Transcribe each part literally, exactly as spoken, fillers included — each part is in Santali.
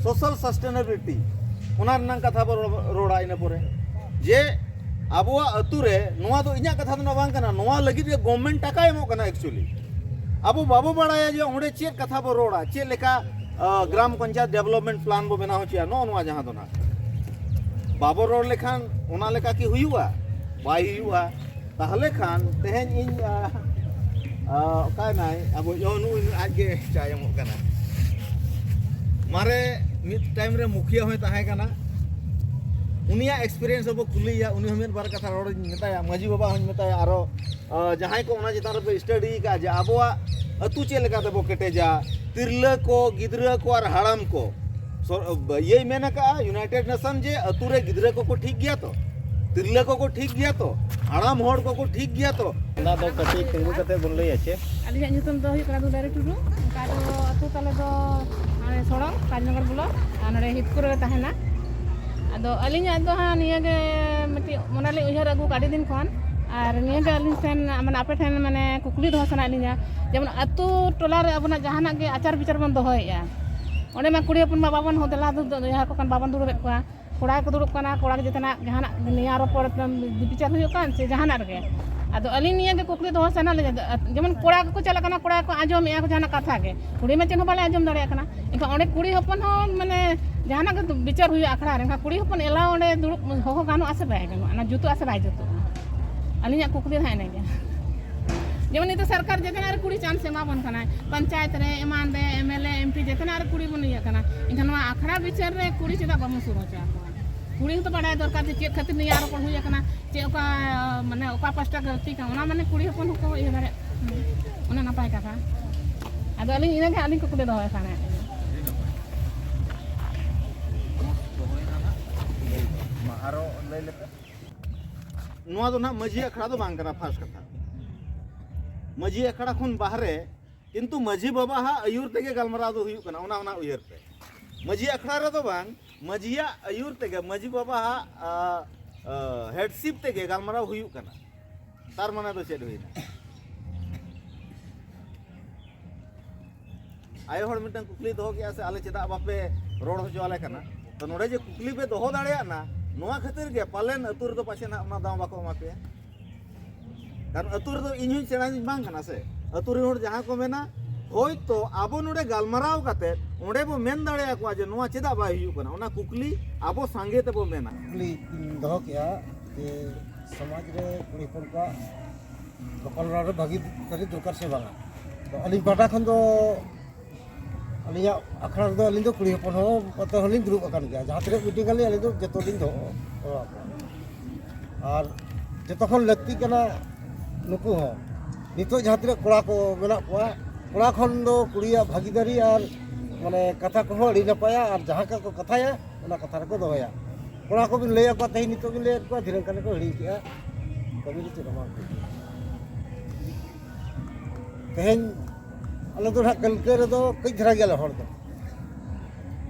ᱥᱳᱥᱟᱞ ᱥᱟᱥᱴᱮᱱᱮᱵᱤᱞᱤᱴᱤ, ᱚᱱᱟ ᱨᱮᱱᱟᱜ ᱠᱟᱛᱷᱟ ᱵᱚ ᱨᱚ- ᱨᱚᱲᱟ᱾ ᱤᱱᱟᱹ ᱯᱚᱨᱮ ᱡᱮ ᱟᱵᱚᱣᱟᱜ ᱟᱹᱛᱩ ᱨᱮ, ᱱᱚᱣᱟ ᱫᱚ ᱤᱧᱟᱹᱜ ᱠᱟᱛᱷᱟ ᱫᱚ ᱱᱟᱜ ᱵᱟᱝ ᱠᱟᱱᱟ, ᱱᱚᱣᱟ ᱞᱟᱹᱜᱤᱫ ᱜᱮ ᱜᱚᱵᱷᱢᱮᱱᱴ ᱴᱟᱠᱟᱭ ᱮᱢᱚᱜ ᱠᱟᱱᱟ᱾ ᱮᱠᱪᱩᱭᱮᱞᱤ ᱟᱵᱚ ᱵᱟᱵᱚ ᱵᱟᱲᱟᱭᱟ ᱡᱮ ᱚᱸᱰᱮ ᱪᱮᱫ ᱠᱟᱛᱷᱟ ᱵᱚ ᱨᱚᱲᱟ, ᱪᱮᱫ ᱞᱮᱠᱟ ᱟ, ᱜᱨᱟᱢ ᱯᱚᱧᱪᱟᱭᱮᱛ ᱰᱮᱵᱷᱞᱚᱯᱢᱮᱱᱴ ᱯᱞᱟᱱ ᱵᱚ ᱵᱮᱱᱟᱣ ᱦᱚᱪᱚᱭᱟ, ᱱᱚᱜᱼᱚ ᱱᱚᱣᱟ ᱡᱟᱦᱟᱸ ᱫᱚ ᱱᱟᱜ ᱵᱟᱵᱚ ᱨᱚᱲ ᱞᱮᱠᱷᱟᱱ ᱚᱱᱟ ᱞᱮᱠᱟ ᱠᱤ ᱦᱩᱭᱩᱜᱼᱟ? ᱵᱟᱭ ᱦᱩᱭᱩᱜᱼᱟ᱾ ᱛᱟᱦᱚᱞᱮ ᱠᱷᱟᱱ ᱛᱮᱦᱮᱧ ᱤᱧ, ᱟ, ᱟ, ᱚᱠᱟᱭᱱᱟᱭ ᱟᱵᱚ, ᱱᱚᱜᱼᱚ ᱱᱩᱭ ᱟᱡ ᱜᱮ ᱪᱟᱭ ᱮᱢᱚᱜ ᱠᱟᱱᱟ᱾ ᱢᱟᱨᱮ ᱢᱤᱫ ᱴᱟᱭᱤᱢ ᱨᱮ ᱢᱩᱠᱷᱤᱭᱟᱹ ᱦᱚᱸᱭ ᱛᱟᱦᱮᱸ ᱠᱟᱱᱟ, ᱩᱱᱤᱭᱟᱜ ᱮᱠᱥᱯᱤᱨᱤᱭᱮᱱᱥ ᱦᱚᱸᱵᱚ ᱠᱩᱞᱤᱭᱮᱭᱟ, ᱩᱱᱤ ᱦᱚᱸ ᱢᱤᱫ ᱵᱟᱨ ᱠᱟᱛᱷᱟ ᱨᱚᱲᱤᱧ ᱢᱮᱛᱟᱭᱟ, ᱢᱟᱹᱡᱷᱤ ᱵᱟᱵᱟ ᱦᱚᱸᱧ ᱢᱮᱛᱟᱭᱟ, ᱟᱨᱚ ᱟ, ᱡᱟᱦᱟᱸᱭ ᱠᱚ ᱚᱱᱟ ᱪᱮᱛᱟᱱ ᱨᱮᱯᱮ ᱥᱴᱟᱰᱤ ᱟᱠᱟᱫᱼᱟ ᱡᱮ ᱟᱵᱚᱣᱟᱜ ᱟᱹᱛᱩ ᱪᱮᱫ ᱞᱮᱠᱟ ᱛᱮᱵᱚ ᱠᱮᱴᱮᱡᱟ, ᱛᱤᱨᱞᱟᱹ ᱠᱚ, ᱜᱤᱫᱽᱨᱟᱹ ᱠᱚ ᱟᱨ ᱦᱟᱲᱟᱢ ᱠᱚ᱾ ᱥᱚᱨ-, ᱤᱭᱟᱹᱭ ᱢᱮᱱ ᱟᱠᱟᱫᱼᱟ ᱤᱭᱩᱱᱟᱭᱴᱮᱰ ᱱᱮᱥᱚᱱ ᱡᱮ ᱟᱹᱛᱩ ᱨᱮ ᱜᱤᱫᱽᱨᱟᱹ ᱠᱚᱠᱚ ᱴᱷᱤᱠ ᱜᱮᱭᱟ ᱛᱚ, ᱛᱤᱨᱞᱟᱹ ᱠᱚᱠᱚ ᱴᱷᱤᱠ ᱜᱮᱭᱟ ᱛᱚ, ᱦᱟᱲᱟᱢ ᱦᱚᱲ ᱠᱚᱠᱚ ᱴᱷᱤᱠ ᱜᱮᱭᱟ ᱛᱚ᱾ ᱚᱱᱟ ᱫᱚ ᱠᱟᱹᱴᱤᱡ ᱛᱤᱸᱜᱩ ᱠᱟᱛᱮ ᱵᱚᱱ ᱞᱟᱹᱭᱟ ᱪᱮ? ᱟᱹᱞᱤᱧᱟᱜ ᱧᱩᱛᱩᱢ ᱫᱚ ᱦᱩᱭᱩᱜ ᱠᱟᱱᱟ ᱫᱩᱞᱟᱨᱤ ᱴᱩᱰᱩ᱾ ᱚᱱᱠᱟ ᱫᱚ ᱟᱹᱛᱩ ᱛᱟᱞᱮ ᱫᱚ ᱱᱚᱰᱮ ᱥᱚᱲᱚᱝ, ᱨᱟᱡᱽᱱᱚᱜᱚᱨ ᱵᱞᱚᱠ, ᱟᱨ ᱱᱚᱰᱮ ᱦᱤᱛᱠᱩᱨ ᱨᱮᱞᱮ ᱛᱟᱦᱮᱱᱟ᱾ ᱟᱫᱚ ᱟᱹᱞᱤᱧᱟᱜ ᱫᱚ ᱦᱟᱸᱜ ᱱᱤᱭᱟᱹ ᱜᱮ ᱢᱤᱫᱴᱤᱡ ᱢᱚᱱᱮ ᱞᱤᱧ ᱩᱭᱦᱟᱹᱨ ᱟᱹᱜᱩ ᱠᱟᱜᱼᱟ ᱟᱹᱰᱤ ᱫᱤᱱ ᱠᱷᱚᱱ, ᱟᱨ ᱱᱤᱭᱟᱹ ᱜᱮ ᱟᱹᱞᱤᱧ ᱴᱷᱮᱱ, ᱢᱟᱱᱮ, ᱟᱯᱮ ᱴᱷᱮᱱ, ᱢᱟᱱᱮ, ᱠᱩᱠᱞᱤ ᱫᱚᱦᱚ ᱥᱟᱱᱟᱭᱮᱫ ᱞᱤᱧᱟ᱾ ᱡᱮᱢᱚᱱ ᱟᱹᱛᱩ ᱴᱚᱞᱟ ᱨᱮ ᱟᱵᱚᱱᱟᱜ ᱡᱟᱦᱟᱱᱟᱜ ᱜᱮ ᱟᱪᱟᱨ ᱵᱤᱪᱟᱨ ᱵᱚᱱ ᱫᱚᱦᱚᱭᱮᱫᱼᱟ, ᱚᱸᱰᱮ ᱢᱟ ᱠᱩᱲᱤ ᱦᱚᱯᱚᱱ ᱢᱟ ᱵᱟᱵᱚᱱ ᱦᱚ-, ᱫᱮᱞᱟ ᱫᱩ-, ᱫᱚ ᱡᱟᱦᱟᱸ ᱠᱚ ᱠᱷᱟᱱ ᱵᱟᱵᱚᱱ ᱫᱩᱲᱩᱵᱮᱫ ᱠᱚᱣᱟ, ᱠᱚᱲᱟ ᱜᱮᱠᱚ ᱫᱩᱲᱩᱵ ᱠᱟᱱᱟ, ᱠᱚᱲᱟ ᱜᱮ ᱡᱮᱛᱮᱱᱟᱜ ᱡᱟᱦᱟᱱᱟᱜ ᱱᱮᱭᱟᱣ ᱨᱚᱯᱚᱲ ᱵᱤᱪᱟᱨ ᱦᱩᱭᱩᱜ ᱠᱟᱱ ᱥᱮ ᱡᱟᱦᱟᱱᱟᱜ ᱨᱮᱜᱮ᱾ ᱟᱫᱚ ᱟᱹᱞᱤᱧ ᱱᱤᱭᱟᱹ ᱜᱮ ᱠᱩᱠᱞᱤ ᱫᱚᱦᱚ ᱥᱟᱱᱟ ᱞᱤᱧᱟ, ᱡᱮᱢᱚᱱ ᱠᱚᱲᱟ ᱠᱚᱠᱚ ᱪᱟᱞᱟᱜ ᱠᱟᱱᱟ, ᱠᱚᱲᱟ ᱠᱚ ᱟᱸᱡᱚᱢᱮᱫᱼᱟ ᱠᱚ ᱡᱟᱦᱟᱱᱟᱜ ᱠᱟᱛᱷᱟ ᱜᱮ, ᱠᱩᱲᱤ ᱢᱟ ᱪᱮᱫ ᱦᱚᱸ ᱵᱟᱞᱮ ᱟᱸᱡᱚᱢ ᱫᱟᱲᱮᱭᱟᱜ ᱠᱟᱱᱟ᱾ ᱮᱱᱠᱷᱟᱱ ᱚᱸᱰᱮ ᱠᱩᱲᱤ ᱦᱚᱯᱚᱱ ᱦᱚᱸ, ᱢᱟᱱᱮ, ᱡᱟᱦᱟᱱᱟᱜ ᱜᱮ ᱵᱤᱪᱟᱨ ᱦᱩᱭᱩᱜᱼᱟ ᱟᱠᱷᱲᱟ ᱨᱮ, ᱮᱱᱠᱷᱟᱱ ᱠᱩᱲᱤ ᱦᱚᱯᱚᱱ ᱮᱞᱟᱣ ᱚᱸᱰᱮ ᱫᱩᱲᱩᱵ ᱦᱚᱦᱚ ᱜᱟᱱᱚᱜᱼᱟ ᱥᱮ ᱵᱟᱭ ᱜᱟᱱᱚᱜᱼᱟ? ᱚᱱᱟ ᱡᱩᱛᱩᱜᱼᱟ ᱥᱮ ᱵᱟᱭ ᱡᱩᱛᱩᱜᱼᱟ? ᱟᱹᱞᱤᱧᱟᱜ ᱠᱩᱠᱞᱤ ᱫᱚ ᱦᱟᱸᱜ ᱤᱱᱟᱹᱜᱮ᱾ ᱡᱮᱢᱚᱱ ᱱᱤᱛᱚᱜ ᱥᱚᱨᱠᱟᱨ ᱡᱮᱛᱮᱱᱟᱜ ᱨᱮ ᱠᱩᱲᱤ ᱪᱟᱱᱥ ᱮᱢᱟ ᱵᱚᱱ ᱠᱟᱱᱟᱭ, ᱯᱚᱧᱪᱟᱭᱮᱛ ᱨᱮ, ᱮᱢᱟᱱ ᱨᱮ, M L A, M P, ᱡᱮᱛᱮᱱᱟᱜ ᱨᱮ ᱠᱩᱲᱤ ᱵᱚᱱ ᱤᱭᱟᱹᱜ ᱠᱟᱱᱟ, ᱮᱱᱠᱷᱟᱱ ᱱᱚᱣᱟ ᱟᱠᱷᱲᱟ ᱵᱤᱪᱟᱹᱨ ᱨᱮ ᱠᱩᱲᱤ ᱪᱮᱫᱟᱜ ᱵᱟᱵᱚᱱ ᱥᱩᱨ ᱦᱚᱪᱚ ᱟᱠᱚᱣᱟ? ᱠᱩᱲᱤ ᱦᱚᱸᱛᱚ ᱵᱟᱰᱟᱭ ᱫᱚᱨᱠᱟᱨ ᱡᱮ ᱪᱮᱫ ᱠᱷᱟᱹᱛᱤᱨ ᱱᱤᱭᱟᱹ ᱨᱚᱯᱚᱲ ᱦᱩᱭ ᱟᱠᱟᱱᱟ, ᱪᱮᱫ ᱚᱠᱟ, ᱢᱟᱱᱮ, ᱚᱠᱟ ᱯᱟᱥᱴᱟ ᱜᱟᱹᱞᱛᱤ ᱠᱟᱱᱟ, ᱚᱱᱟ ᱢᱟᱱᱮ ᱠᱩᱲᱤ ᱦᱚᱯᱚᱱ ᱦᱚᱸᱠᱚ ᱤᱭᱟᱹ ᱫᱟᱲᱮᱭᱟᱜ᱾ ᱦᱩᱸ, ᱚᱱᱟ ᱱᱟᱯᱟᱭ ᱠᱟᱛᱷᱟ᱾ ᱟᱫᱚ ᱟᱹᱞᱤᱧ ᱤᱱᱟᱹᱜᱮ ᱟᱹᱞᱤᱧ ᱠᱩᱠᱞᱤ ᱫᱚᱦᱚᱭ ᱥᱟᱱᱟᱭᱮᱫ ᱞᱤᱧᱟ᱾ ᱢᱟ, ᱟᱨᱚ ᱞᱟᱹᱭ ᱞᱮᱯᱮ᱾ ᱱᱚᱣᱟ ᱫᱚ ᱱᱟᱦᱟᱜ ᱢᱟᱹᱡᱷᱤ ᱟᱠᱷᱲᱟ ᱫᱚ ᱵᱟᱝ ᱠᱟᱱᱟ, ᱯᱷᱟᱥᱴ ᱠᱟᱛᱷᱟ᱾ ᱢᱟᱹᱡᱷᱤ ᱟᱠᱷᱲᱟ ᱠᱷᱚᱱ ᱵᱟᱦᱨᱮ, ᱠᱤᱱᱛᱩ ᱢᱟᱹᱡᱷᱤ ᱵᱟᱵᱟ ᱦᱟᱜ ᱟᱹᱭᱩᱨ ᱛᱮᱜᱮ ᱜᱟᱞᱢᱟᱨᱟᱣ ᱫᱚ ᱦᱩᱭᱩᱜ ᱠᱟᱱᱟ, ᱚᱱᱟ, ᱚᱱᱟ ᱩᱭᱦᱟᱹᱨ ᱯᱮ᱾ ᱢᱟᱹᱡᱷᱤ ᱟᱠᱷᱲᱟ ᱨᱮᱫᱚ ᱵᱟᱝ, ᱢᱟᱹᱡᱷᱤᱭᱟᱜ ᱟᱹᱭᱩᱨ ᱛᱮᱜᱮ, ᱢᱟᱹᱡᱷᱤ ᱵᱟᱵᱟ ᱦᱟᱜ, ᱟ, ᱟ, ᱦᱮᱰᱥᱤᱯ ᱛᱮᱜᱮ ᱜᱟᱞᱢᱟᱨᱟᱣ ᱦᱩᱭᱩᱜ ᱠᱟᱱᱟ᱾ ᱛᱟᱨ ᱢᱟᱱᱮ ᱫᱚ ᱪᱮᱫ ᱦᱩᱭᱱᱟ? ᱟᱭᱳ ᱦᱚᱲ ᱢᱤᱫᱴᱟᱝ ᱠᱩᱠᱞᱤ ᱫᱚᱦᱚ ᱠᱮᱜᱼᱟ ᱥᱮ, ᱟᱞᱮ ᱪᱮᱫᱟᱜ ᱵᱟᱯᱮ ᱨᱚᱲ ᱦᱚᱪᱚ ᱟᱞᱮ ᱠᱟᱱᱟ᱾ ᱛᱚ ᱱᱚᱰᱮ ᱡᱮ ᱠᱩᱠᱞᱤ ᱯᱮ ᱫᱚᱦᱚ ᱫᱟᱲᱮᱭᱟᱜ ᱱᱟ, ᱱᱚᱣᱟ ᱠᱷᱟᱹᱛᱤᱨ ᱜᱮ ᱯᱟᱞᱮᱱ ᱟᱹᱛᱩ ᱨᱮᱫᱚ ᱯᱟᱪᱮ ᱱᱟᱜ ᱚᱱᱟ ᱫᱟᱣ ᱵᱟᱠᱚ ᱮᱢᱟ ᱯᱮᱭᱟ᱾ ᱠᱟᱨᱚᱱ ᱟᱹᱛᱩ ᱨᱮᱫᱚ ᱤᱧ ᱦᱚᱸᱧ ᱥᱮᱬᱟᱧ ᱵᱟᱝ ᱠᱟᱱᱟ ᱥᱮ, ᱟᱹᱛᱩ ᱨᱮᱱ ᱦᱚᱲ ᱡᱟᱦᱟᱸ ᱠᱚ ᱢᱮᱱᱟ, ᱦᱳᱭᱛᱳ ᱟᱵᱚ ᱱᱚᱰᱮ ᱜᱟᱞᱢᱟᱨᱟᱣ ᱠᱟᱛᱮ ᱚᱸᱰᱮ ᱵᱚ ᱢᱮᱱ ᱫᱟᱲᱮᱭᱟᱠᱚᱣᱟ ᱡᱮ ᱱᱚᱣᱟ ᱪᱮᱫᱟᱜ ᱵᱟᱭ ᱦᱩᱭᱩᱜ ᱠᱟᱱᱟ, ᱚᱱᱟ ᱠᱩᱠᱞᱤ ᱟᱵᱚ ᱥᱟᱸᱜᱮ ᱛᱮᱵᱚ ᱢᱮᱱᱟ᱾ ᱠᱩᱠᱞᱤ ᱤᱧ ᱫᱚᱦᱚ ᱠᱮᱜᱼᱟ ᱡᱮ ᱥᱚᱢᱟᱡᱽ ᱨᱮ ᱠᱩᱲᱤ ᱦᱚᱯᱚᱱ ᱠᱚᱣᱟᱜ ᱜᱟᱯᱟᱞᱢᱟᱨᱟᱣ ᱨᱮ ᱵᱷᱟᱹᱜᱤ ᱠᱟᱹᱨᱤ ᱫᱚᱨᱠᱟᱨ ᱥᱮ ᱵᱟᱝᱟ? ᱛᱚ ᱟᱹᱞᱤᱧ ᱯᱟᱦᱴᱟ ᱠᱷᱚᱱ ᱫᱚ, ᱟᱹᱞᱤᱧᱟᱜ ᱟᱠᱷᱲᱟ ᱨᱮᱫᱚ ᱟᱹᱞᱤᱧ ᱫᱚ ᱠᱩᱲᱤ ᱦᱚᱯᱚᱱ ᱦᱚᱸ ᱠᱚᱛᱮ ᱦᱚᱸᱞᱤᱧ ᱫᱩᱲᱩᱵ ᱟᱠᱟᱱ ᱜᱮᱭᱟ, ᱡᱟᱦᱟᱸ ᱛᱤᱱᱟᱹᱜ ᱢᱤᱴᱤᱝ ᱟᱹᱞᱤᱧ, ᱟᱹᱞᱤᱧ ᱫᱚ ᱡᱚᱛᱚ ᱞᱤᱧ ᱫᱚᱦᱚ ᱦᱚᱦᱚ ᱟᱠᱚᱣᱟ᱾ ᱟᱨ ᱡᱚᱛᱚ ᱠᱷᱚᱱ ᱞᱟᱹᱠᱛᱤ ᱠᱟᱱᱟ ᱱᱩᱠᱩ ᱦᱚᱸ, ᱱᱤᱛᱚᱜ ᱡᱟᱦᱟᱸ ᱛᱤᱱᱟᱹᱜ ᱠᱚᱲᱟ ᱠᱚ ᱢᱮᱱᱟᱜ ᱠᱚᱣᱟ, ᱠᱚᱲᱟ ᱠᱷᱚᱱ ᱫᱚ ᱠᱩᱲᱤᱭᱟᱜ ᱵᱷᱟᱹᱜᱤᱫᱟᱨᱤ ᱟᱨ ᱢᱟᱱᱮ ᱠᱟᱛᱷᱟ ᱠᱚᱦᱚᱸ ᱟᱹᱰᱤ ᱱᱟᱯᱟᱭᱟ, ᱟᱨ ᱡᱟᱦᱟᱸ ᱠᱟ ᱠᱚ ᱠᱟᱛᱷᱟᱭᱟ ᱚᱱᱟ ᱠᱟᱛᱷᱟ ᱨᱮᱠᱚ ᱫᱚᱦᱚᱭᱟ᱾ ᱠᱚᱲᱟ ᱠᱚᱵᱤᱱ ᱞᱟᱹᱭ ᱟᱠᱚᱣᱟ, ᱛᱮᱦᱮᱧ ᱱᱤᱛᱚᱜ ᱵᱤᱱ ᱞᱟᱹᱭ ᱟᱠᱚᱣᱟ, ᱫᱷᱤᱱᱟᱹᱝ ᱠᱷᱟᱱ ᱠᱚ ᱦᱤᱲᱤᱧ ᱠᱮᱜᱼᱟ, ᱠᱟᱹᱢᱤ ᱫᱚ ᱪᱮᱫ ᱦᱚᱸ ᱵᱟᱝ ᱦᱩᱭᱩᱜᱼᱟ᱾ ᱛᱮᱦᱮᱧ ᱟᱞᱮ ᱫᱚ ᱱᱟᱦᱟᱜ ᱠᱟᱹᱞᱠᱟᱹ ᱨᱮᱫᱚ ᱠᱟᱹᱡ ᱫᱷᱟᱨᱟ ᱜᱮᱭᱟᱞᱮ ᱦᱚᱲ ᱫᱚ,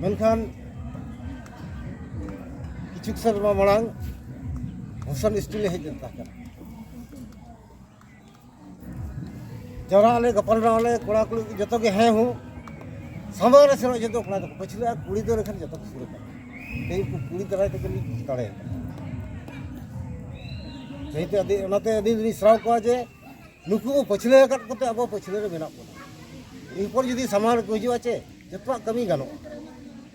ᱢᱮᱱᱠᱷᱟᱱ ᱠᱤᱪᱷᱩ ᱥᱮᱨᱢᱟ ᱢᱟᱲᱟᱝ ᱦᱩᱥᱮᱱ ᱥᱴᱤᱞ ᱮ ᱦᱮᱡ ᱞᱮᱱ ᱛᱟᱦᱮᱸ ᱠᱟᱱᱟ᱾ ᱡᱟᱣᱨᱟᱜ ᱟᱞᱮ, ᱜᱟᱯᱟᱞᱢᱟᱨᱟᱣ ᱟᱞᱮ, ᱠᱚᱲᱟ ᱠᱩᱲᱤ ᱡᱚᱛᱚ ᱜᱮ ᱦᱮᱸ ᱦᱚᱸ᱾ ᱥᱟᱢᱟᱝ ᱨᱮ ᱥᱮᱱᱚᱜ ᱡᱚᱛᱚ ᱠᱚᱲᱟ ᱫᱚᱠᱚ ᱯᱟᱹᱪᱷᱞᱟᱹᱜᱼᱟ, ᱠᱩᱲᱤ ᱫᱚ ᱮᱱᱠᱷᱟᱱ ᱡᱚᱛᱚ ᱠᱚ ᱥᱩᱨ ᱟᱠᱟᱱᱟ᱾ ᱛᱮᱦᱮᱧ ᱠᱚ ᱠᱩᱲᱤ ᱫᱟᱨᱟᱭ ᱛᱮᱜᱮ ᱞᱤᱧ ᱫᱟᱲᱮᱭᱟᱜᱼᱟ᱾ ᱡᱮᱦᱮᱛᱩ ᱟᱹᱰᱤ, ᱚᱱᱟᱛᱮ ᱟᱹᱞᱤᱧ ᱫᱚᱞᱤᱧ ᱥᱟᱨᱦᱟᱣ ᱠᱚᱣᱟ ᱡᱮ ᱱᱩᱠᱩ ᱠᱚ ᱯᱟᱹᱪᱷᱞᱟᱹ ᱟᱠᱟᱫ ᱠᱚᱛᱮ ᱟᱵᱚ ᱯᱟᱹᱪᱷᱞᱟᱹ ᱨᱮ ᱢᱮᱱᱟᱜ ᱵᱚᱱᱟ᱾ ᱠᱩᱲᱤ ᱦᱚᱯᱚᱱ ᱡᱩᱫᱤ ᱥᱟᱢᱟᱝ ᱨᱮᱠᱚ ᱦᱤᱡᱩᱜᱼᱟ ᱪᱮ, ᱡᱚᱛᱚᱣᱟᱜ ᱠᱟᱹᱢᱤ ᱜᱟᱱᱚᱜᱼᱟ᱾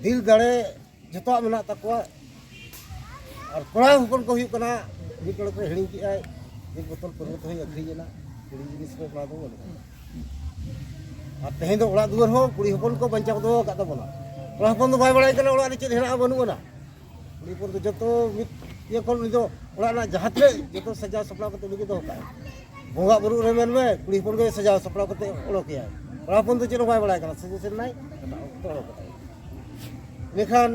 ᱫᱤᱞ ᱫᱟᱲᱮ ᱡᱚᱛᱚᱣᱟᱜ ᱢᱮᱱᱟᱜ ᱛᱟᱠᱚᱣᱟ᱾ ᱟᱨ ᱠᱚᱲᱟ ᱦᱚᱯᱚᱱ ᱠᱚ ᱦᱩᱭᱩᱜ ᱠᱟᱱᱟ, ᱢᱤᱫ ᱦᱚᱲ ᱠᱚ ᱦᱤᱲᱤᱧ ᱠᱮᱜᱼᱟᱭ, ᱢᱤᱫ ᱵᱳᱛᱚᱞ ᱯᱟᱹᱨᱣᱟᱹ ᱛᱮᱦᱚᱸᱭ ᱟᱹᱠᱷᱨᱤᱧ ᱮᱱᱟ, ᱠᱩᱲᱤ ᱡᱤᱱᱤᱥ ᱨᱮ ᱚᱱᱟ ᱫᱚ ᱵᱟᱹᱱᱩᱜᱼᱟ᱾ ᱟᱨ ᱛᱮᱦᱮᱧ ᱫᱚ ᱚᱲᱟᱜ ᱫᱩᱣᱟᱹᱨ ᱦᱚᱸ ᱠᱩᱲᱤ ᱦᱚᱯᱚᱱ ᱠᱚ ᱵᱟᱧᱪᱟᱣ ᱫᱚᱦᱚ ᱟᱠᱟᱫ ᱛᱟᱵᱚᱱᱟ᱾ ᱠᱚᱲᱟ ᱦᱚᱯᱚᱱ ᱫᱚ ᱵᱟᱭ ᱵᱟᱲᱟᱭ ᱠᱟᱱᱟ ᱚᱲᱟᱜ ᱨᱮ ᱪᱮᱫ ᱦᱮᱱᱟᱜᱼᱟ ᱵᱟᱹᱱᱩᱜ ᱟᱱᱟ᱾ ᱠᱩᱲᱤ ᱦᱚᱯᱚᱱ ᱫᱚ ᱡᱚᱛᱚ ᱢᱤᱫ ᱤᱭᱟᱹ ᱠᱷᱚᱱ ᱩᱱᱤ ᱫᱚ ᱚᱲᱟᱜ ᱨᱮᱱᱟᱜ ᱡᱟᱦᱟᱸ ᱛᱤᱱᱟᱹᱜ ᱡᱚᱛᱚ ᱥᱟᱡᱟᱣ ᱥᱟᱯᱲᱟᱣ ᱠᱟᱛᱮ ᱩᱱᱤ ᱜᱮ ᱫᱚᱦᱚ ᱠᱟᱜᱼᱟᱭ᱾ ᱵᱚᱸᱜᱟ ᱵᱩᱨᱩᱜ ᱨᱮ ᱢᱮᱱ ᱢᱮ, ᱠᱩᱲᱤ ᱦᱚᱯᱚᱱ ᱜᱮ ᱥᱟᱡᱟᱣ ᱥᱟᱯᱲᱟᱣ ᱠᱟᱛᱮ ᱚᱰᱚᱠᱮᱭᱟᱭ᱾ ᱠᱚᱲᱟ ᱦᱚᱯᱚᱱ ᱫᱚ ᱪᱮᱫ ᱦᱚᱸ ᱵᱟᱭ ᱵᱟᱲᱟᱭ ᱠᱟᱱᱟ, ᱥᱟᱡᱮᱥᱚᱱ ᱱᱟᱭ, ᱚᱱᱟ ᱚᱠᱛᱚ ᱚᱰᱚᱠ ᱠᱟᱛᱮ᱾ ᱤᱱᱟᱹᱠᱷᱟᱱ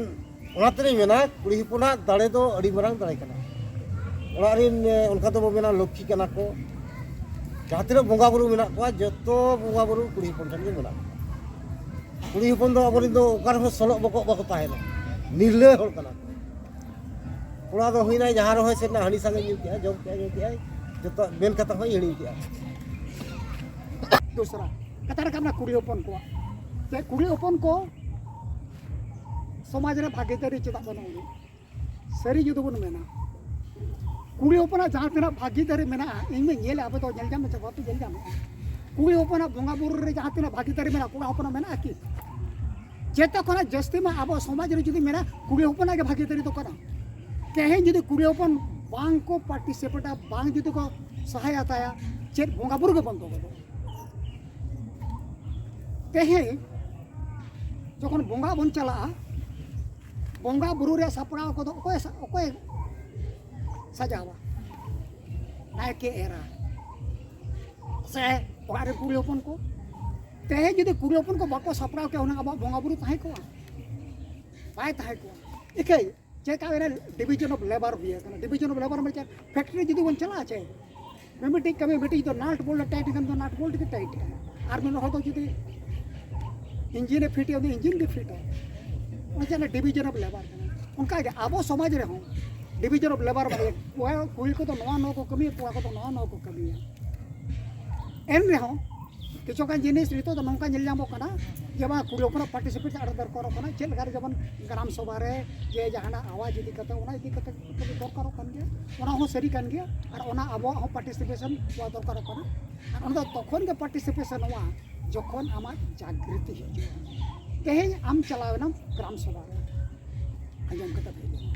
ᱚᱱᱟ ᱛᱮᱞᱤᱧ ᱢᱮᱱᱟ, ᱠᱩᱲᱤ ᱦᱚᱯᱚᱱᱟᱜ ᱫᱟᱲᱮ ᱫᱚ ᱟᱹᱰᱤ ᱢᱟᱨᱟᱝ ᱫᱟᱲᱮ ᱠᱟᱱᱟ᱾ ᱚᱲᱟᱜ ᱨᱮᱱ, ᱮ, ᱚᱱᱠᱟ ᱫᱚᱵᱚ ᱢᱮᱱᱟ ᱞᱚᱠᱠᱷᱤ ᱠᱟᱱᱟ ᱠᱚ᱾ ᱡᱟᱦᱟᱸ ᱛᱤᱱᱟᱹᱜ ᱵᱚᱸᱜᱟ ᱵᱩᱨᱩ ᱢᱮᱱᱟᱜ ᱠᱚᱣᱟ, ᱡᱚᱛᱚ ᱵᱚᱸᱜᱟ ᱵᱩᱨᱩ ᱠᱩᱲᱤ ᱦᱚᱯᱚᱱ ᱴᱷᱮᱱ ᱜᱮ ᱢᱮᱱᱟᱜ ᱠᱚᱣᱟ᱾ ᱠᱩᱲᱤ ᱦᱚᱯᱚᱱ ᱫᱚ ᱟᱵᱚᱨᱮᱱ ᱫᱚ ᱚᱠᱟ ᱨᱮᱦᱚᱸ ᱥᱚᱞᱚᱜ ᱵᱚᱠᱚᱜ ᱵᱟᱠᱚ ᱛᱟᱦᱮᱱᱟ, ᱱᱤᱨᱞᱟᱹ ᱦᱚᱲ ᱠᱟᱱᱟ ᱠᱚ᱾ ᱠᱚᱲᱟ ᱫᱚ ᱦᱩᱭᱱᱟᱭ ᱡᱟᱦᱟᱸ ᱨᱮᱦᱚᱸᱭ ᱥᱮᱱ ᱮᱱᱟ, ᱦᱟᱺᱰᱤ ᱥᱟᱸᱜᱮ ᱧᱩ ᱠᱮᱜᱼᱟ, ᱡᱚᱢ ᱠᱮᱜᱼᱟ, ᱧᱩ ᱠᱮᱜᱼᱟᱭ, ᱡᱚᱛᱚ ᱢᱮᱱ ᱠᱟᱛᱷᱟ ᱦᱚᱸᱭ ᱦᱤᱲᱤᱧ ᱠᱮᱜᱼᱟ᱾ ᱫᱚᱥᱨᱟ ᱠᱟᱛᱷᱟ ᱨᱟᱠᱟᱵ ᱮᱱᱟ ᱠᱩᱲᱤ ᱦᱚᱯᱚᱱ ᱠᱚᱣᱟᱜ᱾ ᱡᱮ ᱠᱩᱲᱤ ᱦᱚᱯᱚᱱ ᱠᱚ ᱥᱚᱢᱟᱡᱽ ᱨᱮ ᱵᱷᱟᱹᱜᱤᱫᱟᱨᱤ ᱪᱮᱫᱟᱜ ᱵᱟᱹᱱᱩᱜ ᱟᱹᱱᱤᱡ? ᱥᱟᱹᱨᱤ ᱡᱩᱫᱤ ᱵᱚᱱ ᱢᱮᱱᱟ, ᱠᱩᱲᱤ ᱦᱚᱯᱚᱱᱟᱜ ᱡᱟᱦᱟᱸ ᱛᱤᱱᱟᱹᱜ ᱵᱷᱟᱹᱜᱤᱫᱟᱨᱤ ᱢᱮᱱᱟᱜᱼᱟ, ᱤᱧ ᱢᱟ ᱧᱮᱞ, ᱟᱵᱚ ᱫᱚ ᱧᱮᱞ ᱧᱟᱢ ᱢᱮ ᱥᱮ ᱵᱟᱯᱮ ᱧᱮᱞ ᱧᱟᱢᱮᱫᱼᱟ? ᱠᱩᱲᱤ ᱦᱚᱯᱚᱱᱟᱜ ᱵᱚᱸᱜᱟ ᱵᱩᱨᱩ ᱨᱮ ᱡᱟᱦᱟᱸ ᱛᱤᱱᱟᱹᱜ ᱵᱷᱟᱹᱜᱤᱫᱟᱨᱤ ᱢᱮᱱᱟᱜᱼᱟ, ᱠᱚᱲᱟ ᱦᱚᱯᱚᱱᱟᱜ ᱢᱮᱱᱟᱜᱼᱟ ᱠᱤ? ᱡᱚᱛᱚ ᱠᱷᱚᱱᱟᱜ ᱡᱟᱹᱥᱛᱤ ᱢᱟ ᱟᱵᱚ ᱥᱚᱢᱟᱡᱽ ᱨᱮ ᱡᱩᱫᱤ ᱢᱮᱱᱟ, ᱠᱩᱲᱤ ᱦᱚᱯᱚᱱᱟᱜ ᱜᱮ ᱵᱷᱟᱹᱜᱤᱫᱟᱨᱤ ᱫᱚ ᱠᱟᱱᱟ᱾ ᱛᱮᱦᱮᱧ ᱡᱩᱫᱤ ᱠᱩᱲᱤ ᱦᱚᱯᱚᱱ ᱵᱟᱝ ᱠᱚ ᱯᱟᱨᱴᱤᱥᱤᱯᱮᱴᱟ, ᱵᱟᱝ ᱡᱩᱫᱤ ᱠᱚ ᱥᱚᱦᱟᱭᱚᱛᱟᱭᱟ, ᱪᱮᱫ ᱵᱚᱸᱜᱟ ᱵᱩᱨᱩ ᱜᱮ ᱵᱚᱱᱫᱚ ᱜᱚᱫᱚᱜᱼᱟ᱾ ᱛᱮᱦᱮᱧ ᱡᱚᱠᱷᱚᱱ ᱵᱚᱸᱜᱟ ᱵᱚᱱ ᱪᱟᱞᱟᱜᱼᱟ, ᱵᱚᱸᱜᱟ ᱵᱩᱨᱩ ᱨᱮ ᱥᱟᱯᱲᱟᱣ ᱠᱚᱫᱚ ᱚᱠᱚᱭ ᱥᱟ-, ᱚᱠᱚᱭ ᱥᱟᱡᱟᱣᱟ? ᱱᱟᱭᱠᱮ ᱮᱨᱟ ᱥᱮ ᱚᱲᱟᱜ ᱨᱮ ᱠᱩᱲᱤ ᱦᱚᱯᱚᱱ ᱠᱚ᱾ ᱛᱮᱦᱮᱧ ᱡᱩᱫᱤ ᱠᱩᱲᱤ ᱦᱚᱯᱚᱱ ᱠᱚ ᱵᱟᱠᱚ ᱥᱟᱯᱲᱟᱣ ᱠᱮᱭᱟ, ᱦᱩᱱᱟᱹᱝ ᱟᱵᱚᱣᱟᱜ ᱵᱚᱸᱜᱟ ᱵᱩᱨᱩ ᱛᱟᱦᱮᱸ ᱠᱚᱜᱼᱟ? ᱵᱟᱭ ᱛᱟᱦᱮᱸ ᱠᱚᱜᱼᱟ᱾ ᱤᱠᱷᱟᱹᱭ ᱪᱮᱫ ᱠᱟ ᱢᱮᱱᱟ, ᱰᱤᱵᱷᱤᱡᱚᱱ ᱚᱯᱷ ᱞᱮᱵᱟᱨ ᱦᱩᱭ ᱟᱠᱟᱱᱟ᱾ ᱰᱤᱵᱷᱤᱡᱚᱱ ᱚᱯᱷ ᱞᱮᱵᱟᱨ ᱢᱟᱱᱮ ᱪᱮᱫ? ᱯᱷᱮᱠᱴᱨᱤ ᱡᱩᱫᱤ ᱵᱚᱱ ᱪᱟᱞᱟᱜᱼᱟ ᱪᱮ, ᱢᱤᱢᱤᱫᱴᱤᱡ ᱠᱟᱹᱢᱤ, ᱢᱤᱫᱴᱤᱡ ᱫᱚ ᱱᱟᱴ ᱵᱚᱞᱴ ᱴᱟᱭᱤᱴ ᱠᱷᱟᱱ ᱫᱚ ᱱᱟᱴ ᱵᱚᱞᱴ ᱜᱮ ᱴᱟᱭᱤᱴ ᱠᱟᱱᱟ, ᱟᱨ ᱢᱤᱫ ᱦᱚᱲ ᱫᱚ ᱡᱩᱫᱤ ᱤᱧᱡᱤᱱ ᱮ ᱯᱷᱤᱴ ᱮᱫᱟ, ᱩᱱᱤ ᱤᱧᱡᱤᱱ ᱜᱮ ᱯᱷᱤᱴ ᱟᱭ᱾ ᱚᱱᱟ ᱪᱮᱫ ᱰᱤᱵᱷᱤᱡᱚᱱ ᱚᱯᱷ ᱞᱮᱵᱟᱨ ᱠᱟᱱᱟ? ᱚᱱᱠᱟ ᱜᱮ ᱟᱵᱚ ᱥᱚᱢᱟᱡᱽ ᱨᱮᱦᱚᱸ ᱰᱤᱵᱷᱤᱡᱚᱱ ᱚᱯᱷ ᱞᱮᱵᱟᱨ ᱢᱟᱱᱮ ᱠᱚᱲᱟ, ᱠᱩᱲᱤ ᱠᱚᱫᱚ ᱱᱚᱣᱟ ᱱᱚᱣᱟ ᱠᱚ ᱠᱟᱹᱢᱤᱭᱟ, ᱠᱚᱲᱟ ᱠᱚᱫᱚ ᱱᱚᱣᱟ ᱱᱚᱣᱟ ᱠᱚ ᱠᱟᱹᱢᱤᱭᱟ᱾ ᱮᱱ ᱨᱮᱦᱚᱸ ᱠᱤᱪᱷᱩ ᱜᱟᱱ ᱡᱤᱱᱤᱥ ᱱᱤᱛᱚᱜ ᱫᱚ ᱱᱚᱝᱠᱟ ᱧᱮᱞ ᱧᱟᱢᱚᱜ ᱠᱟᱱᱟ ᱡᱮ ᱵᱟᱝ, ᱠᱩᱲᱤ ᱦᱚᱯᱚᱱᱟᱜ ᱯᱟᱨᱴᱤᱥᱤᱯᱮᱴ ᱟᱹᱰᱤ ᱫᱚᱨᱠᱟᱨᱚᱜ ᱠᱟᱱᱟ᱾ ᱪᱮᱫ ᱞᱮᱠᱟ ᱨᱮ ᱡᱮᱢᱚᱱ ᱜᱨᱟᱢ ᱥᱚᱵᱷᱟ ᱨᱮ ᱡᱮ ᱡᱟᱦᱟᱱᱟᱜ ᱟᱣᱟᱡᱽ ᱤᱫᱤ ᱠᱟᱛᱮ, ᱚᱱᱟ ᱤᱫᱤ ᱠᱟᱛᱮ ᱫᱚᱨᱠᱟᱨᱚᱜ ᱠᱟᱱ ᱜᱮᱭᱟ, ᱚᱱᱟ ᱦᱚᱸ ᱥᱟᱹᱨᱤ ᱠᱟᱱ ᱜᱮᱭᱟ᱾ ᱟᱨ ᱚᱱᱟ ᱟᱵᱚᱣᱟᱜ ᱦᱚᱸ ᱯᱟᱨᱴᱤᱥᱤᱯᱮᱥᱚᱱ ᱦᱚᱸ ᱫᱚᱨᱠᱟᱨᱚᱜ ᱠᱟᱱᱟ᱾ ᱟᱨ ᱚᱱᱟ ᱫᱚ ᱛᱚᱠᱷᱚᱱ ᱜᱮ ᱯᱟᱨᱴᱤᱥᱤᱯᱮᱥᱚᱱᱚᱜᱼᱟ ᱡᱚᱠᱷᱚᱱ ᱟᱢᱟᱜ ᱡᱟᱜᱽᱨᱤᱛᱤ ᱦᱤᱡᱩᱜᱼᱟ᱾ ᱛᱮᱦᱮᱧ ᱟᱢ ᱪᱟᱞᱟᱣ ᱮᱱᱟᱢ ᱜᱨᱟᱢ ᱥᱚᱵᱷᱟ ᱨᱮ, ᱟᱸᱡᱚᱢ ᱠᱟᱛᱮ ᱦᱮᱡ ᱮᱱᱟᱢ,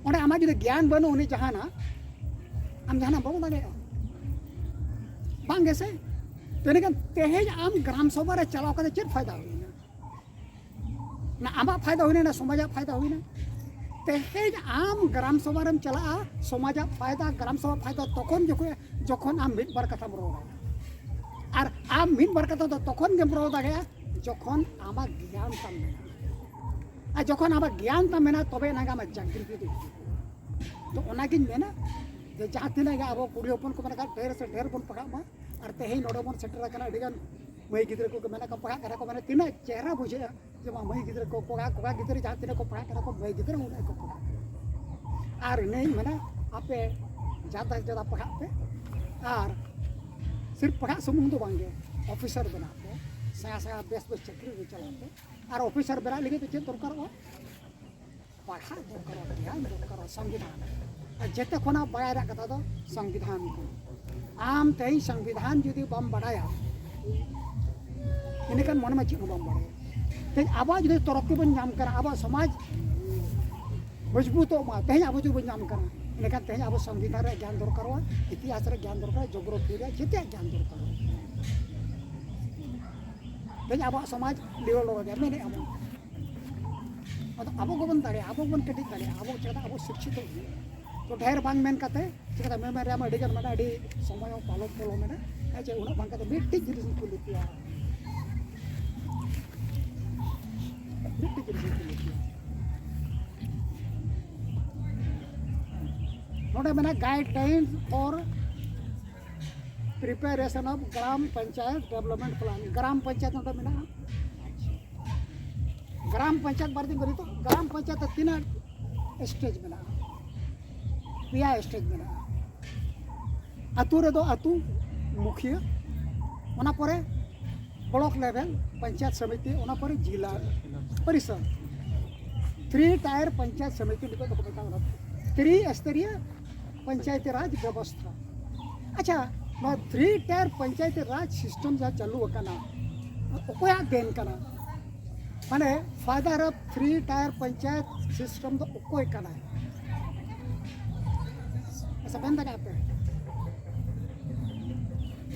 ᱚᱸᱰᱮ ᱟᱢᱟᱜ ᱡᱩᱫᱤ ᱜᱮᱭᱟᱱ ᱵᱟᱹᱱᱩᱜ ᱩᱱᱤ ᱡᱟᱦᱟᱱᱟᱜ, ᱟᱢ ᱡᱟᱦᱟᱱᱟᱜ ᱵᱟᱢ ᱫᱟᱲᱮᱭᱟᱜᱼᱟ, ᱵᱟᱝ ᱜᱮᱥᱮ? ᱛᱚ ᱮᱱᱮᱠᱷᱟᱱ ᱛᱮᱦᱮᱧ ᱟᱢ ᱜᱨᱟᱢ ᱥᱚᱵᱷᱟ ᱨᱮ ᱪᱟᱞᱟᱣ ᱠᱟᱛᱮ ᱪᱮᱫ ᱯᱷᱟᱭᱫᱟ ᱦᱩᱭᱱᱟ? ᱱᱟ ᱟᱢᱟᱜ ᱯᱷᱟᱭᱫᱟ ᱦᱩᱭᱱᱟ, ᱱᱟ ᱥᱚᱢᱟᱡᱟᱜ ᱯᱷᱟᱭᱫᱟ ᱦᱩᱭᱱᱟ? ᱛᱮᱦᱮᱧ ᱟᱢ ᱜᱨᱟᱢ ᱥᱚᱵᱷᱟ ᱨᱮᱢ ᱪᱟᱞᱟᱜᱼᱟ, ᱥᱚᱢᱟᱡᱟᱜ ᱯᱷᱟᱭᱫᱟ, ᱜᱨᱟᱢ ᱥᱚᱵᱷᱟ ᱯᱷᱟᱭᱫᱟ ᱛᱚᱠᱷᱚᱱ ᱡᱚᱠᱷᱚᱱ, ᱡᱚᱠᱷᱚᱱ ᱟᱢ ᱢᱤᱫ ᱵᱟᱨ ᱠᱟᱛᱷᱟᱢ ᱨᱚᱲᱟ᱾ ᱟᱨ ᱟᱢ ᱢᱤᱫ ᱵᱟᱨ ᱠᱟᱛᱷᱟ ᱫᱚ ᱛᱚᱠᱷᱚᱱ ᱜᱮᱢ ᱨᱚᱲ ᱫᱟᱲᱮᱭᱟᱜᱼᱟ ᱡᱚᱠᱷᱚᱱ ᱟᱢᱟᱜ ᱜᱮᱭᱟᱱ ᱛᱟᱢ ᱢᱮᱱᱟᱜᱼᱟ᱾ ᱟᱨ ᱡᱚᱠᱷᱚᱱ ᱟᱢᱟᱜ ᱜᱮᱭᱟᱱ ᱛᱟᱢ ᱢᱮᱱᱟᱜᱼᱟ, ᱛᱚᱵᱮ ᱮᱱᱟᱝ ᱜᱮ ᱟᱢᱟᱜ ᱡᱟᱜᱽᱨᱤᱛᱤ ᱫᱚ ᱦᱤᱡᱩᱜᱼᱟ᱾ ᱛᱚ ᱚᱱᱟᱜᱤᱧ ᱢᱮᱱᱟ ᱡᱮ ᱡᱟᱦᱟᱸ ᱛᱤᱱᱟᱹᱜ ᱜᱮ ᱟᱵᱚ ᱠᱩᱲᱤ ᱦᱚᱯᱚᱱ ᱠᱚ ᱢᱮᱱᱟᱜ ᱠᱟᱜ, ᱰᱷᱮᱨ ᱥᱮ ᱰᱷᱮᱨ ᱵᱚᱱ ᱯᱟᱲᱦᱟᱜ ᱢᱟ᱾ ᱟᱨ ᱛᱮᱦᱮᱧ ᱱᱚᱰᱮ ᱵᱚᱱ ᱥᱮᱴᱮᱨ ᱟᱠᱟᱱᱟ, ᱟᱹᱰᱤ ᱜᱟᱱ ᱢᱟᱹᱭ ᱜᱤᱫᱽᱨᱟᱹ ᱠᱚᱠᱚ ᱢᱮᱱᱟᱜ ᱠᱚᱣᱟ, ᱯᱟᱲᱦᱟᱜ ᱠᱟᱱᱟ ᱠᱚ, ᱢᱟᱱᱮ ᱛᱤᱱᱟᱹᱜ ᱪᱮᱦᱨᱟ ᱵᱩᱡᱷᱟᱹᱜᱼᱟ ᱡᱮ ᱵᱟᱝ, ᱢᱟᱹᱭ ᱜᱤᱫᱽᱨᱟᱹ ᱠᱚ, ᱠᱚᱲᱟ, ᱠᱚᱲᱟ ᱜᱤᱫᱽᱨᱟᱹ ᱡᱟᱦᱟᱸ ᱛᱤᱱᱟᱹᱜ ᱠᱚ ᱯᱟᱲᱦᱟᱜ ᱠᱟᱱᱟ ᱠᱚ, ᱢᱟᱹᱭ ᱜᱤᱫᱽᱨᱟᱹ ᱩᱱᱟᱹᱜ ᱜᱮᱠᱚ ᱯᱟᱲᱦᱟᱜ ᱠᱟᱱᱟ᱾ ᱟᱨ ᱤᱱᱟᱹᱧ ᱢᱮᱱᱟ, ᱟᱯᱮ ᱡᱟᱫᱟ ᱡᱟᱫᱟ ᱯᱟᱲᱦᱟᱜ ᱯᱮ, ᱟᱨ ᱥᱤᱨᱯ ᱯᱟᱲᱦᱟᱜ ᱥᱩᱢᱩᱝ ᱫᱚ ᱵᱟᱝᱜᱮ, ᱚᱯᱷᱤᱥᱟᱨ ᱵᱮᱱᱟᱜ ᱯᱮ, ᱥᱮᱬᱟ ᱥᱮᱬᱟ ᱵᱮᱥ ᱵᱮᱥ ᱪᱟᱹᱠᱨᱤ ᱨᱮ ᱪᱟᱞᱟᱜ ᱯᱮ᱾ ᱟᱨ ᱚᱯᱷᱤᱥᱟᱨ ᱵᱮᱱᱟᱜ ᱞᱟᱹᱜᱤᱫ ᱫᱚ ᱪᱮᱫ ᱫᱚᱨᱠᱟᱨᱚᱜᱼᱟ? ᱯᱟᱲᱦᱟᱜ ᱫᱚᱨᱠᱟᱨᱚᱜᱼᱟ, ᱜᱮᱭᱟᱱ ᱫᱚᱨᱠᱟᱨᱚᱜᱼᱟ, ᱥᱚᱝᱵᱤᱫᱷᱟᱱ᱾ ᱟᱨ ᱡᱮᱛᱮ ᱠᱷᱚᱱᱟᱜ ᱵᱟᱲᱟᱭ ᱨᱮᱭᱟᱜ ᱠᱟᱛᱷᱟ ᱫᱚ ᱥᱚᱝᱵᱤᱫᱷᱟᱱ ᱠᱟᱱᱟ᱾ ᱟᱢ ᱛᱮᱦᱮᱧ ᱥᱚᱝᱵᱤᱫᱷᱟᱱ ᱡᱩᱫᱤ ᱵᱟᱢ ᱵᱟᱲᱟᱭᱟ, ᱤᱱᱟᱹᱠᱷᱟᱱ ᱢᱚᱱᱮ ᱢᱟ ᱪᱮᱫ ᱦᱚᱸ ᱵᱟᱢ ᱵᱟᱲᱟᱭᱟ᱾ ᱛᱮᱦᱮᱧ ᱟᱵᱚᱣᱟᱜ ᱡᱩᱫᱤ ᱛᱚᱨᱚᱠᱠᱤ ᱵᱚᱱ ᱧᱟᱢ ᱠᱟᱱᱟ, ᱟᱵᱚᱣᱟᱜ ᱥᱚᱢᱟᱡᱽ ᱢᱚᱡᱽᱵᱩᱛᱚᱜ ᱢᱟ, ᱛᱮᱦᱮᱧ ᱟᱵᱚ ᱡᱩᱫᱤ ᱵᱚᱱ ᱧᱟᱢ ᱠᱟᱱᱟ, ᱤᱱᱟᱹᱠᱷᱟᱱ ᱛᱮᱦᱮᱧ ᱟᱵᱚ ᱥᱚᱝᱵᱤᱫᱷᱟᱱ ᱨᱮᱭᱟᱜ ᱜᱮᱭᱟᱱ ᱫᱚᱨᱠᱟᱨᱚᱜᱼᱟ, ᱤᱛᱤᱦᱟᱥ ᱨᱮᱭᱟᱜ ᱜᱮᱭᱟᱱ ᱫᱚᱨᱠᱟᱨᱚᱜᱼᱟ, ᱡᱳᱜᱨᱟᱯᱷᱤ ᱨᱮᱭᱟᱜ ᱡᱮᱛᱮᱭᱟᱜ ᱜᱮᱭᱟᱱ ᱫᱚᱨᱠᱟᱨᱚᱜᱼᱟ᱾ ᱛᱮᱦᱮᱧ ᱟᱵᱚᱣᱟᱜ ᱥᱚᱢᱟᱡᱽ ᱰᱮᱵᱷᱞᱚᱯ ᱜᱮᱭᱟ ᱢᱮᱱᱮᱫᱼᱟ ᱵᱚᱱ᱾ ᱟᱫᱚ ᱟᱵᱚ ᱜᱮᱵᱚᱱ ᱫᱟᱲᱮᱭᱟᱜᱼᱟ, ᱟᱵᱚ ᱜᱮᱵᱚᱱ ᱠᱟᱹᱴᱤᱡ ᱫᱟᱲᱮᱭᱟᱜᱼᱟ, ᱟᱵᱚ ᱪᱮᱠᱟᱛᱮ ᱟᱵᱚ ᱥᱤᱠᱠᱷᱤᱛᱚ ᱦᱩᱭᱩᱜᱼᱟ᱾ ᱛᱚ ᱰᱷᱮᱨ ᱵᱟᱝ ᱢᱮᱱ ᱠᱟᱛᱮ ᱪᱮᱠᱟᱛᱮ ᱢᱮᱢᱮᱱ ᱨᱮᱭᱟᱜ ᱢᱟ ᱟᱹᱰᱤ ᱜᱟᱱ ᱢᱮᱱᱟᱜᱼᱟ, ᱟᱹᱰᱤ ᱥᱚᱢᱚᱭ ᱦᱚᱸ ᱯᱟᱞᱚᱢ ᱯᱚᱞᱚᱢ ᱢᱮᱱᱟᱜᱼᱟ᱾ ᱦᱮᱸ ᱪᱮ, ᱩᱱᱟᱹᱜ ᱵᱟᱝ ᱠᱟᱛᱮ ᱢᱤᱫᱴᱤᱡ ᱡᱤᱱᱤᱥ ᱤᱧ ᱠᱩᱞᱤ ᱯᱮᱭᱟ, ᱢᱤᱫᱴᱤᱡ ᱡᱤᱱᱤᱥ ᱤᱧ ᱠᱩᱞᱤ ᱯᱮᱭᱟ᱾ ᱱᱚᱰᱮ ᱢᱮᱱᱟᱜᱼᱟ guidelines for preparation of gram panchayat development plan᱾ ᱜᱨᱟᱢ ᱯᱚᱧᱪᱟᱭᱮᱛ ᱱᱚᱰᱮ ᱢᱮᱱᱟᱜᱼᱟ᱾ ᱜᱨᱟᱢ ᱯᱚᱧᱪᱟᱭᱮᱛ ᱵᱟᱨᱮ ᱛᱤᱧ ᱠᱩᱞᱤ ᱛᱚ, ᱜᱨᱟᱢ ᱯᱚᱧᱪᱟᱭᱮᱛ ᱨᱮ ᱛᱤᱱᱟᱹᱜ ᱥᱴᱮᱡᱽ ᱢᱮᱱᱟᱜᱼᱟ? ᱯᱮᱭᱟ ᱥᱴᱮᱡᱽ ᱢᱮᱱᱟᱜᱼᱟ᱾ ᱟᱹᱛᱩ ᱨᱮᱫᱚ ᱟᱹᱛᱩ ᱢᱩᱠᱷᱤᱭᱟᱹ, ᱚᱱᱟ ᱯᱚᱨᱮ ᱵᱞᱚᱠ ᱞᱮᱵᱮᱞ ᱯᱚᱧᱪᱟᱭᱮᱛ ᱥᱚᱢᱤᱛᱤ, ᱚᱱᱟ ᱯᱚᱨᱮ ᱡᱤᱞᱟ ᱯᱚᱨᱤᱥᱚᱫ᱾ ᱛᱷᱨᱤ ᱴᱟᱭᱟᱨ ᱯᱚᱧᱪᱟᱭᱮᱛ ᱥᱚᱢᱤᱛᱤ ᱱᱤᱛᱚᱜ ᱫᱚᱠᱚ ᱢᱮᱛᱟᱜ ᱠᱟᱱᱟ ᱛᱨᱤ ᱥᱛᱚᱨᱤᱭᱚ ᱯᱚᱧᱪᱟᱭᱮᱛᱤ ᱨᱟᱡᱽ ᱵᱮᱵᱚᱥᱛᱷᱟ᱾ ᱟᱪᱪᱷᱟ, ᱱᱚᱣᱟ three tyre Panchayati raj system ᱡᱟᱦᱟᱸ ᱪᱟᱹᱞᱩ ᱟᱠᱟᱱᱟ, ᱚᱠᱚᱭᱟᱜ ᱫᱮᱱ ᱠᱟᱱᱟ? ᱢᱟᱱᱮ father of three tier panchayat system ᱫᱚ ᱚᱠᱚᱭ ᱠᱟᱱᱟᱭ? ᱟᱪᱪᱷᱟ, ᱢᱮᱱ ᱫᱟᱲᱮᱭᱟᱜᱼᱟ ᱯᱮ?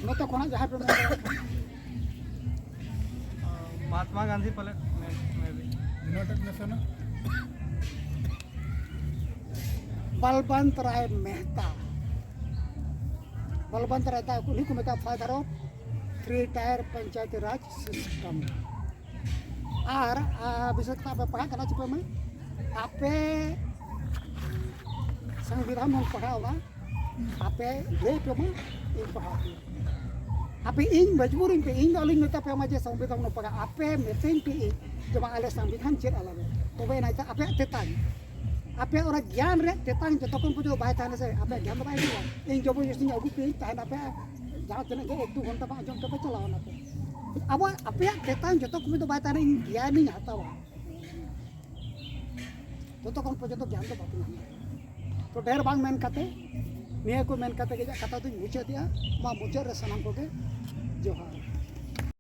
ᱱᱚᱛᱮ ᱠᱷᱚᱱᱟᱜ ᱡᱟᱦᱟᱸᱭ ᱯᱮ ᱢᱮᱱ ᱫᱟᱲᱮᱭᱟᱜ ᱠᱷᱟᱱ᱾ ᱢᱟᱦᱟᱛᱢᱟ ᱜᱟᱱᱫᱷᱤ ᱯᱟᱞᱮᱫ, ᱢᱮ ᱵᱤ᱾ ᱤᱱᱟᱹᱴᱟᱜ ᱱᱟᱥᱮᱱᱟᱜ ᱵᱟᱞᱵᱟᱱᱛ ᱨᱟᱭ ᱢᱮᱦᱛᱟ᱾ ᱵᱟᱞᱵᱟᱱᱛ ᱨᱟᱭ ᱢᱮᱦᱛᱟ, ᱩᱱᱤ ᱠᱚ ᱢᱮᱛᱟᱜᱼᱟ father of three tier panchayati raj system. ᱟᱨ ᱟ, ᱵᱤᱥᱮᱥ ᱠᱟᱛᱮ ᱟᱯᱮ ᱯᱟᱲᱦᱟᱜ ᱠᱟᱱᱟ ᱪᱤᱠᱟᱹ ᱢᱮ, ᱟᱯᱮ ᱥᱚᱝᱵᱤᱫᱷᱟᱱ ᱵᱚᱱ ᱯᱟᱲᱦᱟᱣ ᱮᱫᱟ, ᱟᱯᱮ ᱞᱟᱹᱭ ᱯᱮ ᱢᱟ, ᱤᱧ ᱯᱟᱲᱦᱟᱣ ᱯᱮ᱾ ᱟᱯᱮ ᱤᱧ ᱢᱚᱡᱽᱵᱩᱨᱤᱧ ᱯᱮ, ᱤᱧ ᱫᱚ ᱟᱞᱚᱧ ᱢᱮᱛᱟ ᱯᱮᱭᱟ ᱢᱟ ᱡᱮ ᱥᱚᱝᱵᱤᱫᱷᱟᱱ ᱵᱚᱱ ᱯᱟᱲᱦᱟᱜᱼᱟ, ᱟᱯᱮ ᱢᱮᱛᱟᱹᱧ ᱯᱮ ᱤᱧ ᱡᱮ ᱵᱟᱝ ᱟᱞᱮ ᱥᱚᱝᱵᱤᱫᱷᱟᱱ ᱪᱮᱫ ᱟᱞᱮ ᱢᱮ, ᱛᱚᱵᱮ ᱮᱱᱟ ᱟᱯᱮᱭᱟᱜ ᱛᱮᱛᱟᱝ, ᱟᱯᱮᱭᱟᱜ ᱚᱱᱟ ᱜᱮᱭᱟᱱ ᱨᱮ ᱛᱮᱛᱟᱝ ᱡᱚᱛᱚᱠᱷᱚᱱ ᱯᱚᱨᱡᱚᱱᱛᱚ ᱵᱟᱭ ᱛᱟᱦᱮᱱᱟ ᱥᱮ, ᱟᱯᱮᱭᱟᱜ ᱜᱮᱭᱟᱱ ᱫᱚ ᱵᱟᱭ ᱦᱤᱡᱩᱜᱼᱟ᱾ ᱤᱧ ᱡᱚᱵᱚᱨᱡᱚᱥᱛᱤᱧ ᱟᱹᱜᱩ ᱯᱮᱭᱟᱹᱧ, ᱛᱟᱦᱮᱱ ᱟᱯᱮ ᱡᱟᱦᱟᱸ ᱛᱤᱱᱟᱹᱜ ᱜᱮ ᱮᱠ ᱫᱩ ᱜᱷᱚᱱᱴᱟ ᱵᱟᱝ ᱟᱸᱡᱚᱢ ᱛᱮᱯᱮ ᱪᱟᱞᱟᱣ ᱮᱱᱟ ᱯᱮ᱾ ᱟᱵᱚᱣᱟᱜ, ᱟᱯᱮᱭᱟᱜ ᱪᱮᱛᱟᱱ ᱡᱚᱛᱚ ᱠᱚᱢᱤ ᱫᱚ ᱵᱟᱭ ᱛᱟᱦᱮᱱᱟ, ᱤᱧ ᱜᱮᱭᱟᱱᱤᱧ ᱦᱟᱛᱟᱣᱟ, ᱛᱚᱛᱚ ᱠᱷᱚᱱ ᱯᱚᱨᱡᱚᱱᱛᱚ ᱜᱮᱭᱟᱱ ᱫᱚ ᱵᱟᱯᱮ ᱧᱟᱢ ᱫᱟᱲᱮᱭᱟᱜᱼᱟ᱾ ᱛᱚ ᱰᱷᱮᱨ ᱵᱟᱝ ᱢᱮᱱ ᱠᱟᱛᱮ, ᱱᱤᱭᱟᱹ ᱠᱚ ᱢᱮᱱ ᱠᱟᱛᱮ ᱜᱮ ᱤᱧᱟᱹᱜ ᱠᱟᱛᱷᱟ ᱫᱚᱧ ᱢᱩᱪᱟᱹᱫᱮᱜᱼᱟ᱾ ᱢᱟ ᱢᱩᱪᱟᱹᱫ ᱨᱮ ᱥᱟᱱᱟᱢ ᱠᱚᱜᱮ ᱡᱚᱦᱟᱨ᱾